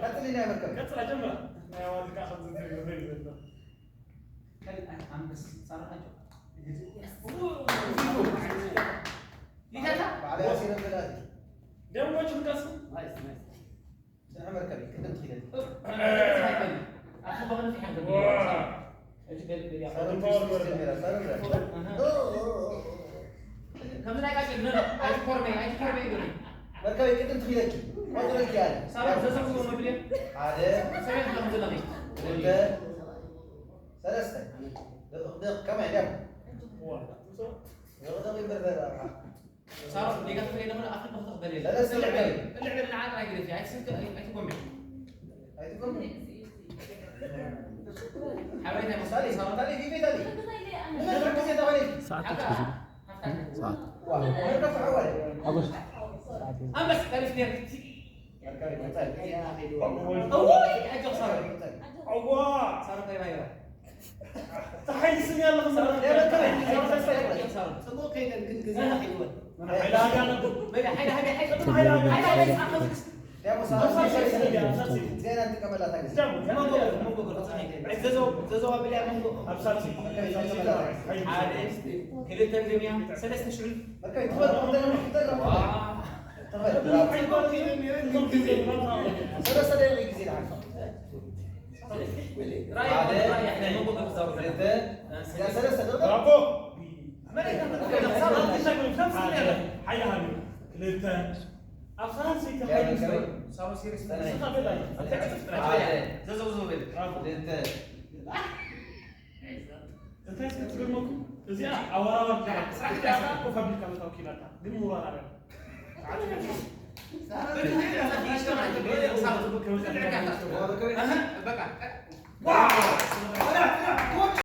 ቀጽሊ ናይ መርከብ። ቀጽላ ጀምራ። ናይ ኣዋልድ ከዓ ከምዚ ትሪኦ ዘርኢ ዘሎ። ከልእ ኣንበስ ሳራ ኣጆ። ይታታ ባዕላ ያሲረ ገዳት። ደሞች ምቀስ ናይስ ናይስ። ጽንሐ መርከብ ቅድም ትኺደት። ኣቲ በቕን ፊሓን ዋ። እጅ በል በል ሳረ ትሪስ ጀሚራ ሳረ። ከምዚ ናይ ቃጭል ነ ኣይትኮርመይ ኣይትኮርመይ ይብል። መርከብ ቅድም ትኺደት። ቆጥረልኪ ያለ። ሳራ ዘዘው መብል ሓደ ሰበት ከም ዘለኺ ክልተ ሰለስተ። ደቕ ደቕ ከማይ ደም። ደቕ ደቕ ይበል። ሳሮን ጌጋ ትፈልየ ነበር ኣፍልጦ ክትቕበል የለ ሰለስተ እልዕ በል ልዕል። እልዕ በል ንዓጥ ኣይግደፍ ኣይትስልክ ኣይትጎምዕ ኣይትጎምዕ። ሓበሬታ ሳሊ ይመሳል ሳሊ ቢቤ ታሊ። ምን ርክሴ ተባለ። ሰዓት ሓብታ ትሕዙ ሓብታ ዋ መርከብ ተሓዋለ። ሓጎስ ኣንበስ ቀሪፍ ነር መርከብ ይመጻል። እውይ ኣጆኽ ሳሮን ኣዋ ሳሮን እንታይ ባይራ ተሓይስኒ ኣለኹም ጽቡቕ ከይደን ግን ግዜ ኣኺልወን ሓይለ ሃጋ ነበር በል ሓይለ ሃጋ ሓይለ ሓይለ ሃጋ ሓይለ ሃጋ ዜና እንጥቀመላ እታ ግዜ። ዘዘው ዘዘው ኣብልያ መንጎ ኣብ ሳልሲ ሓደ ክልተ ግርምያ ሰለስተ ሽዑ መርከብ ይትኸል። ሰለስተ ደቂቕ ግዜ ይልዓል። ራያ ራያ መንጎ ገዛው ክልተ ሰለስተ ደቂቕ። ብራቮ ሓይለ ሃቢ ክልተ ኣብ ሳልሲ ተሓይስ ሳሮ ሲሪስ ሓደ ዘዘው ዘዘው በል ክልተ እንታይ እስከ ትገርመኩም እዚኣ ኣወራወር ጀራ ስራሕ ዳሳ እኮ ፋብሪካ መታወኪላታ ግን ምውራር ኣለ በቃ